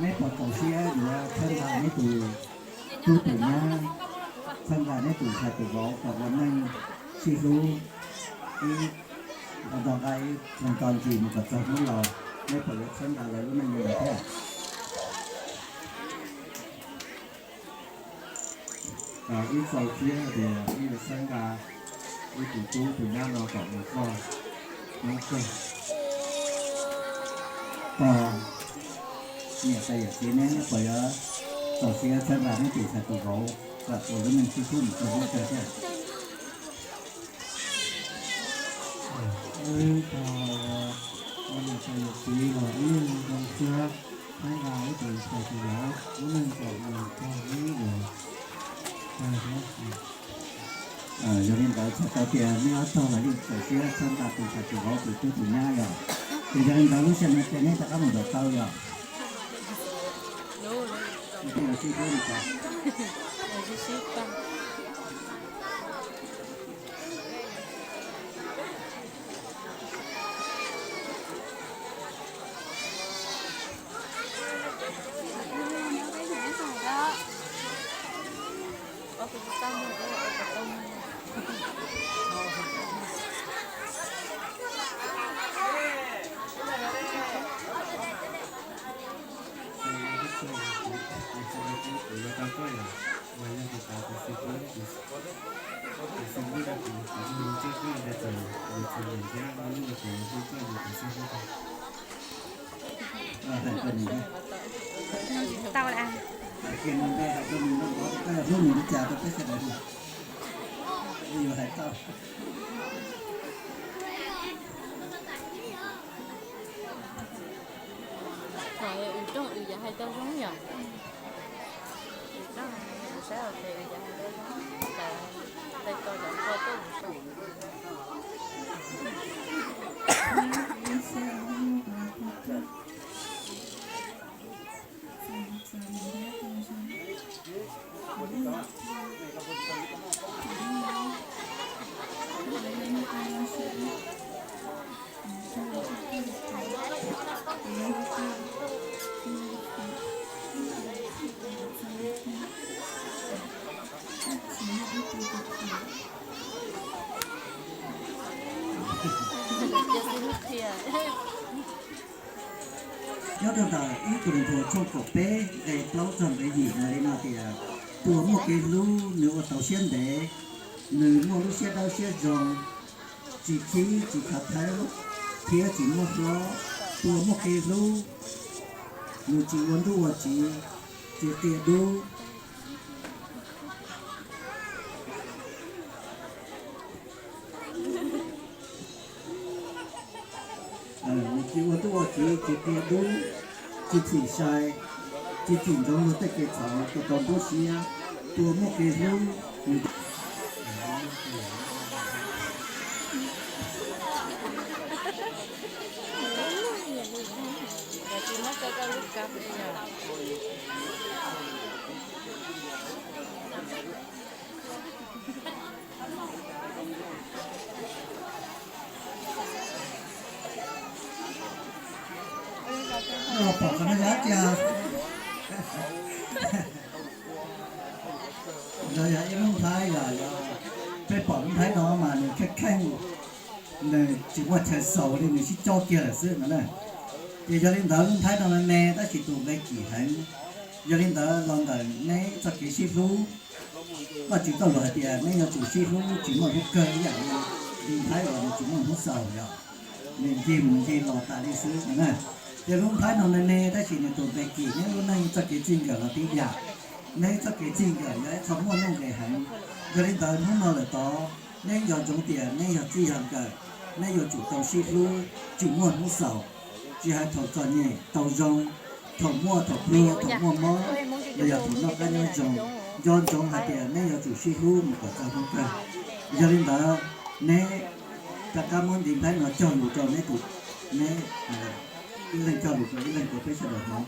Neb puas txaus siab yuav txhawb nqa neb tus tub tus nyab, txhawb nqa neb tus ntxhais tus vauv kom ua neej sib hlub, ib nto nqa ib txog nto ntsis mus kom txog hnub laus, neb puas yuav txhawb nqa lawv lub neej li ntawd thiab? Wb txaus siab hais tias wb yuav txhawb nqa wb tus tub tus nyab no kom mus txog hnub kawg. Pog niam tais yawm txiv, neb puas yuav txaus siab txhawb nqa neb tus ntxhais tus vauv kom ua lub neej sib hlub mus txog hnub kawg thiab? Wb txaus, ua niam tais yawm txiv los wb yeej zoo siab txhawb nqa wb tus ntxhais tus vauv lub neej kom mus txog hnub uas Yog li ntawd txhais tau tias neb ob tog los yeej txaus siab txhawb nqa tus ntxhais tus vauv tus tub tus nyab yom. Ces yog li ntawd lub sij hawm no ces neb rov qab mus nram taw yom. Sib hlub li cas? Tau lawm. Hais kiag no npe hais rau nws, koj hlub nws li cas rau peb sawv daws. Yuav hais tau. Thaum yog wb rooj wb yuav hais tau zoo yom. Wb rooj wb saib ua ke wb yuav hais tau zoo, tas, tas ko cov npua tuaj mus saib. Nyob rau ntawm ib Kauleethaus tshooj kaum peb nqe plaub txog nqe yim hais li no tias, tus uas muaj kev hlub nws ua tau siab ntev, nws muaj lub siab dawb siab zoo, tsis khib tsis khav theeb thiab tsis muab hlob. Tus uas muaj kev hlub nws tsis ua nruj ua tsiv, tsis qia dub. Nws tsis ua nruj ua tsiv, tsis qia dub, tsis txim sai, tsis txim ntsoov luag tej kev txhaum, tsis tau nruab siab, tus uas muaj kev hlub. Pom qhov no yog dab tsi? Ntawd yog ib lub nplhaib yom, yog peb pom lub nplhaib no mas nws kheej kheej, nws tsis muaj chaw xaus li, nws sib cob kiag lawm xwb no na. Ces yog li ntawd lub nplhaib no me me tab sis tus nqe kim heev. Yog li ntawd los ntawm neb txoj kev sib hlub, Vajtswv txoj lus hais tias neb yuav tsum sib hlub tsis muaj hnub kawg ib yam li nplhaib uas nws tsis muaj hnub xaus yom, nws ncig mus ncig los tas li xwb no na. Ces lub nplhaib no me me tab sis nws tus nqe kim neb lub neej txoj kev txij nkawm los tib yam. Neb txoj kev txij nkawm yog ib qho muaj nuj nqis heev. Yog li ntawd hnub no lawm tod neb nco ntsoov tias neb yog txij yog nkawm, neb yuav tsum tau sib hlub tsis muaj hnub xaus, tsis hais thaum txom nyem tau zoo, thaum muaj thaum pluag, thaum muaj mob, los yog thaum noj qab nyob zoo. Nco ntsoov hais tias neb yuav tsum sib hlub mus kom txog hnub kawg. Yog li ntawd, neb rov qab muab ntiv nplhaib no cog lus rau neb tus, neb ib leeg cog lus rau ib leeg rau peb sawv daws hnov.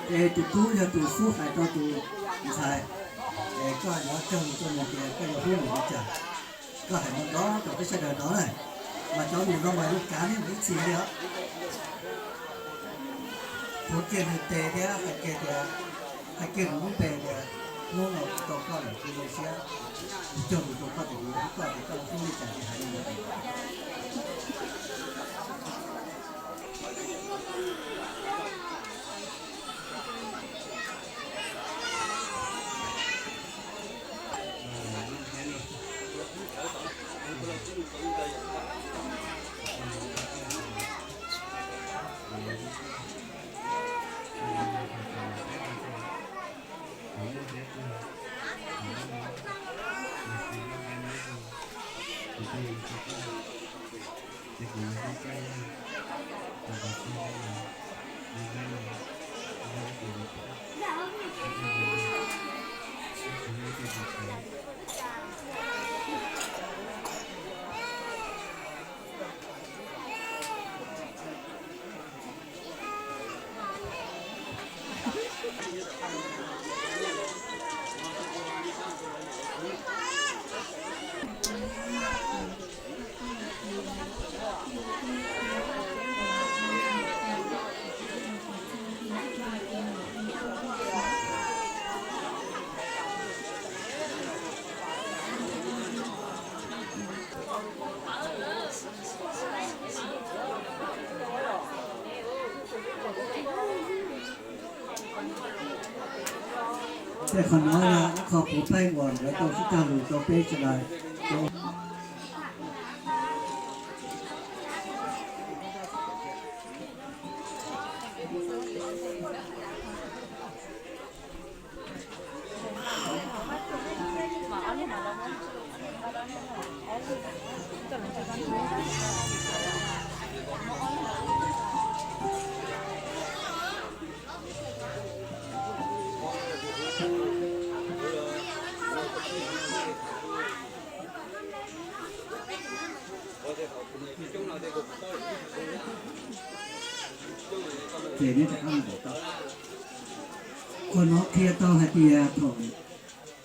Ces tus tub yog tus xub hais rau tus ntxhais, es koj yuav cog lus rau nws tias koj yuav hlub nws li cas? Hais no rau peb sawv daws no na, mas cov lus no mas yuav kav nej mus ib txhis li os. Qhuav kiag nws tes thiab hais kiag tias, hais kiag nws lub npe tias, hnub no kuv tau koj lawm kuv zoo siab, kuv cog lus rau koj tias kuv yuav koj tias koj hlub li cas ces hais li ntawd. Tej qhov no yog ib qho puav pheej uas nkawd tau sib cog lus rau peb sawv daws. Ces neb rov qab mus tom tau. Qhov no qhia tau hais tias thaum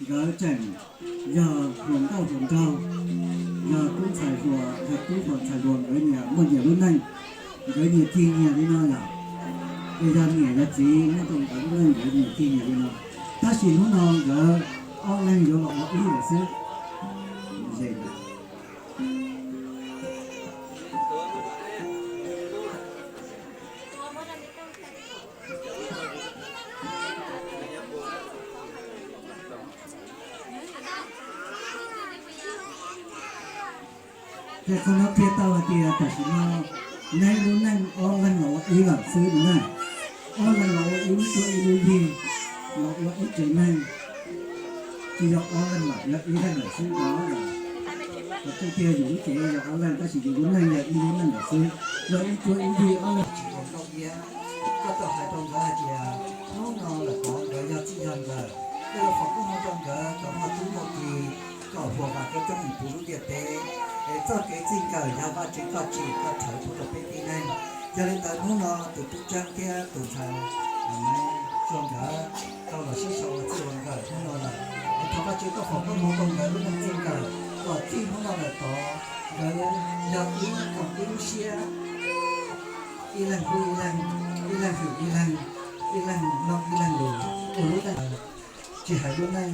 nkawd tseem yog hluas nkauj hluas nraug, yog tub ntxhais hluas, yog tub hluas ntxhais hluas, nkawd nyias muaj nyias lub neej, nkawd nyias cig nyias li no yom. Ces yog niam yog txiv muaj rau nkawd lub neej, nkawd nyias cig nyias li no. Tab sis hnub no nkawd ob leeg yuav los ua ib lawm xwb. Ces qhov no qhia tau hais tias tam sim no neb lub neej ob leeg los ua ib lawm xwb no na. Ob leeg los ua ib lub cuab ib lub yig, los ua ib tsev neeg. Tsis yog ob leeg lawm, yog ib leeg lawm xwb no. Qhov tseeb tiag yus lub cev yog ob leeg tab sis yus lub neej yog ib lub neej lawm xwb. Yog ib cuab ib yig ob leeg tsis ua nkauj iab. Koj tau hais rau nkawd hais tias hnub no lawm tod nkawd yog txij yog nkawm, koj yuav foom koob hmoov rau nkawd kom muaj tub muaj ki, kom huam vam koj coob mus puv lub ntiaj teb. Es txoj kev txij nkawm yog Vajtswv koj tsim koj rhawv pub rau peb tib neeg. Yog li ntawd hnub no tus tub Tseeb thiab tus ntxhais Tsuag nkawd tau los sib sau ua txij ua nkawm hnub no lawm. Es thov Vajtswv koj foom koob hmoov rau nkawd lub neej txij nkawm kom txij hnub no lawm tod nkawd yog ib koom ib lub siab, ib leeg hlub ib leeg, ib leeg hwm ib leeg, ib leeg mloog ib leeg lus, ua lub neej tsis hais lub neej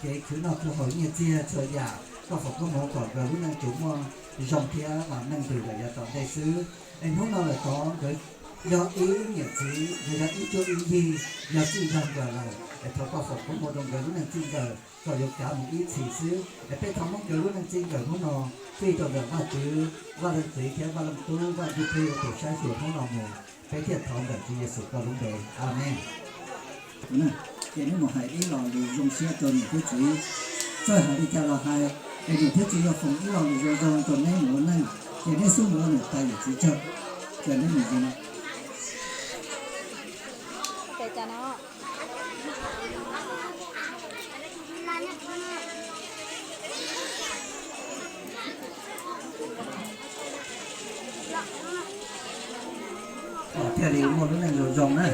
kev khwv noj khwv haus nyiaj txiag txhua yam, koj foom koob hmoov kom nkawd lub neej tsuas muaj zoo thiab mas meej nrug lawm yav tom ntej xwb. Es hnub no lawm tod nkawd yog ib niam txiv, nkawd yog ib cuab ib yig, yog txij yog nkawm lawm. Es thov koj foom koob hmoov rau nkawd lub neej txij nkawm kom yuav kav mus ib txhis xwb. Es peb thov muab nkawd lub neej txij nkawm hnub no fij rau ntawm Vajtswv, Vaj Leej Txiv thiab Vaj Leej Tub, Vaj Ntsuj Plig ua tus saib xyuas hnub no mus. Peb thiaj thov ntawm Tswv Yexus koj lub npe, Amees. Ces neb mus hais ib lo lus zoo siab rau niam thiab txiv. Txawj hais li cas los hais, es niam thiab txiv yuav foom ib lo lus zoo zoo rau neb mus ua neej, ces neb xub mus ua niam tais yawm txiv tsawg, ces neb mus zoo. Kom thiaj li muaj lub neej zoo zoo na.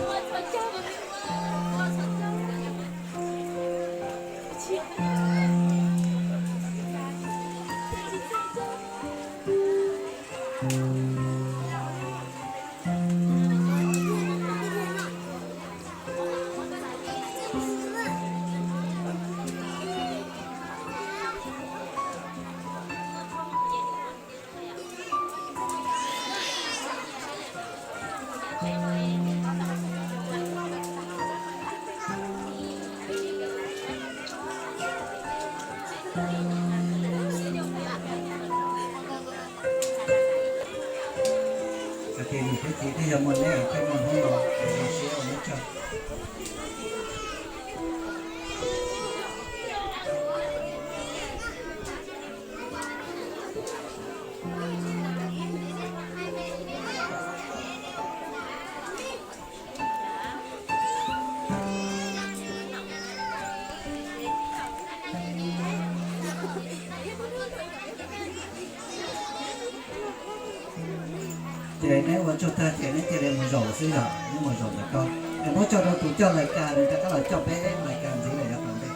Ces niam thiab txiv twb yog muaj neb thiab muaj hnub no, zoo siab ua neb tsaug. Ces neb ua tsaug tag ces neb cia li mus zaum xwb yog neb mus zaum ntawm ko. Es muab tso rau tus coj lais kas nws rov qab los coj peb lais kas ntxiv lawm yav tom ntej.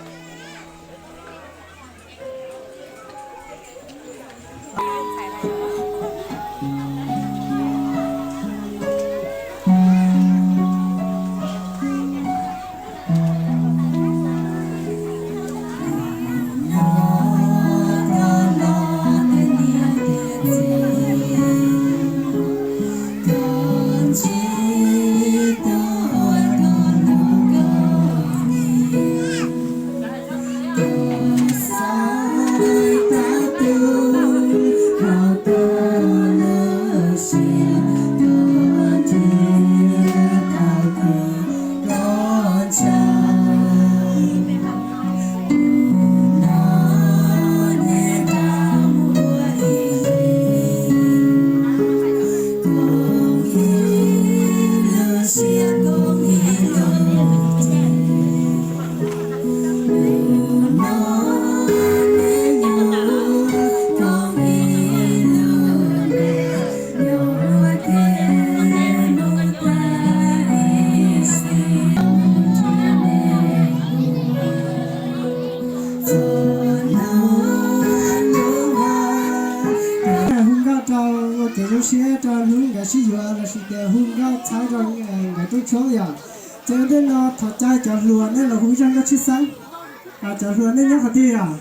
Hu nkauj rau ua kev zoo siab rau hnub nkawd sib yuav lossis tias hu nkauj txhawb rau nkawd rooj tshoob yom. Ces ua ntej no thov caw cov hluas nej los hu zaj nkauj tshwj xeeb. Cov hluas nej nyob qhov twg yom?